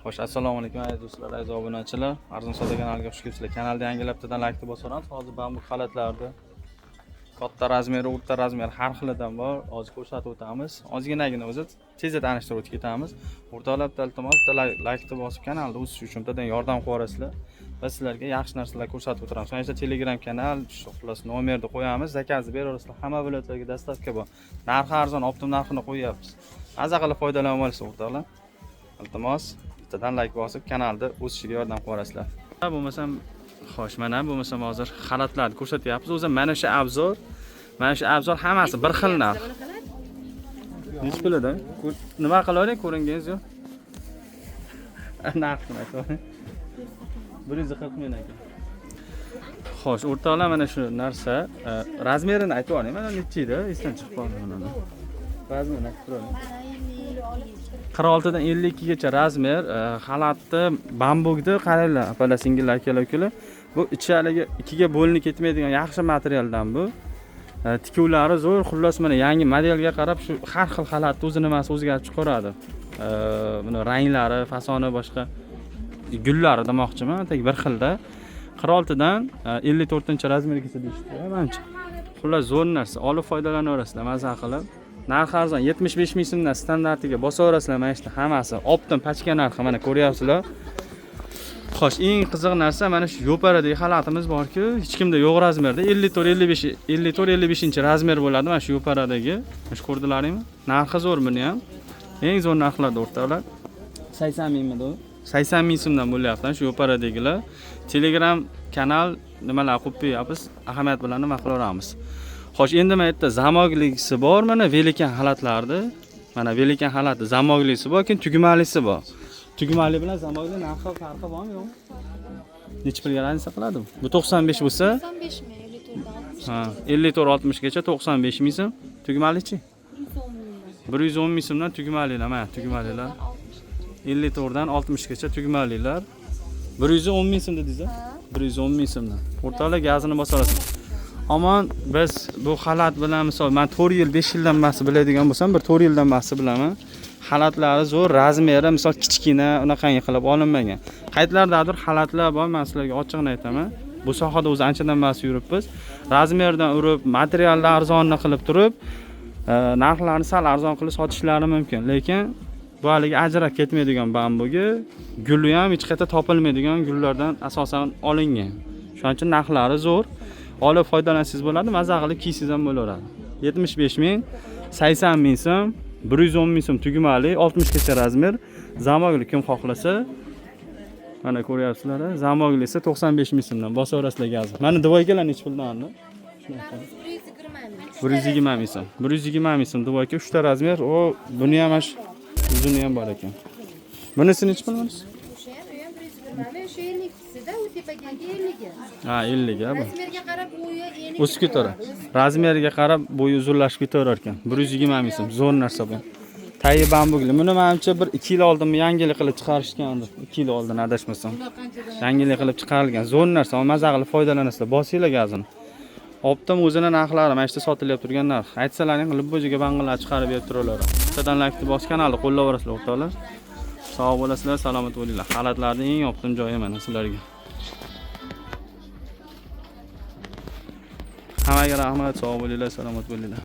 Xo'sh, assalomu alaykum aziz do'stlar, aziz obunachilar. Arzon savdo kanaliga xush kelibsizlar. Kanalda yangilar bittadan laykni bosaveramiz. Hozir bambuk xalatlarni katta razmeri, o'rta razmer har xilidan bor. Hozir ko'rsatib o'tamiz. Ozginagina o'zi tezda tanishtirib o'tib ketamiz. O'rtoqlar, bitta iltimos, bitta laykni bosib kanalda o'sish uchun bittadan yordam qilib yuborasizlar. Va sizlarga yaxshi narsalar ko'rsatib o'tiramiz. Mana shu Telegram kanal, shu xullas nomerni qo'yamiz, zakazni beraverasizlar. Hamma viloyatlarga dostavka bor. Narxi arzon, optim narxini qo'yyapmiz. Maza qilib foydalanib olasiz o'rtoqlar. Iltimos, bittadan layk bosib kanalda o'sishiga yordam qilib yuborasizlar. Bo'lmasam, xo'sh, mana bo'lmasam hozir xalatlarni ko'rsatyapmiz. O'zi mana shu abzor, mana shu abzor hammasi bir xil narx. Nechi pul edi? Nima qilavering, ko'ringaningiz yo'q. Narxini aytavering. 140 ming ekan. Xo'sh, o'rtoqlar, mana shu narsa, razmerini aytib yuboring. Mana nechi edi? Esdan chiqib qoldi mana. Razmerini aytib turavering. 46 dan 52 gacha razmer, xalatni bambukni qaranglar, apalar, singillar, akalar, ukalar. Bu ichi haligi ikkiga bo'linib ketmaydigan yaxshi materialdan bu. Tikuvlari zo'r, xullas mana yangi modelga qarab shu har xil xalatni o'zi nimasi o'zgarib chiqaradi. Buni ranglari, fasoni boshqa gullari demoqchiman, tek bir xilda. 46 dan 54 razmergacha deyishdi, manimcha. Xullas zo'r narsa, olib foydalanaverasizlar maza qilib. Narxi arzon, 75 ming so'mdan standartiga bosaverasizlar mana shu hammasi. Optim pachka narxi mana ko'ryapsizlar. Xo'sh, eng qiziq narsa mana shu yo'paradagi xalatimiz borku, hech kimda yo'q razmerda 54 55 54 55 razmer bo'ladi mana shu yo'paradagi. Mana shu ko'rdilaringmi? Narxi zo'r buni ham. Eng zo'r narxlarda o'rtoqlar. 80 mingmidi u? 80 ming so'mdan bo'lyapti shu yo'paradagilar. Telegram kanal nimalar qo'yib qo'yapmiz, ahamiyat bilan nima qilaveramiz. Xo'sh, endi mana yerda zamoglisi bor, mana velikan xalatlarni. Mana velikan xalati zamoglisi bor, keyin tugmalisi bor. Tugmali bilan zamogli narxi farqi bormi yo'qmi? Necha pulga разница qiladi bu? Bu 95 bo'lsa, 95 ming, 54 dan 60. Ha, 54 60 gacha 95 ming so'm. Tugmalichi? 110 ming. 110 ming so'mdan tugmalilar, mana tugmalilar. 54 dan 60 gacha tugmalilar. 110 ming so'm dedingiz-a? 110 ming so'mdan. O'rtoqlar, gazini bosa olasiz. Omon biz bu xalat bilan misol men 4 yil 5 yildan beri biladigan bo'lsam, bir 4 yildan beri bilaman. Xalatlari zo'r, razmeri misol kichkina unaqangi qilib olinmagan. Qaytlardadir xalatlar bor, men sizlarga ochiqni aytaman. Bu sohada o'zi anchadan beri yuribmiz. Razmerdan urib, materialni arzonni qilib turib, narxlarni sal arzon qilib sotishlari mumkin. Lekin bu haligi ajrab ketmaydigan bambugi, guli ham hech qayerda topilmaydigan gullardan asosan olingan. Shuning uchun narxlari zo'r. Olib foydalansangiz bo'ladi, maza qilib kiysangiz ham bo'laveradi. 75 ming, 80 ming so'm, 110 ming so'm tugmali, 60 gacha razmer. Zamogli kim xohlasa, mana ko'ryapsizlar, zamogli esa 95 ming so'mdan bosaverasizlar gazni. Mana двойка lar nechi puldan? 120 ming. 120 ming so'm. 120 ming so'm двойка 3 ta razmer. O, buni ham mana shu uzuni ham bor ekan. Bunisi nechi pul bunisi? O'sha ham, u ham 120 ming, o'sha 52-sida, u tepagagi 50. Ha, 50 ga bu. Razmerga qarab bo'yi eni O'sib ketaveradi. Razmeriga qarab bo'yi uzunlashib ketaverar ekan. 120 ming so'm. Zo'r narsa bu. Tayi bambukli. Buni menimcha bir 2 yil oldin yangilik qilib chiqarishgandir. 2 yil oldin adashmasam. Yangilik qilib chiqarilgan. Zo'r narsa. Maza qilib foydalanasizlar. Bosinglar gazini. Optim o'zini narxlari mana shu yerda sotilyapti turgan narx. Aytsalaring, любой joyga bang'illar chiqarib berib turaveradi. Bittadan laykni bosib kanalni qo'llaverasizlar o'rtoqlar. Sog' bo'lasizlar, salomat bo'linglar. Xalatlarning eng optim joyi mana sizlarga. Hammaga rahmat, sog' bo'linglar, salomat bo'linglar.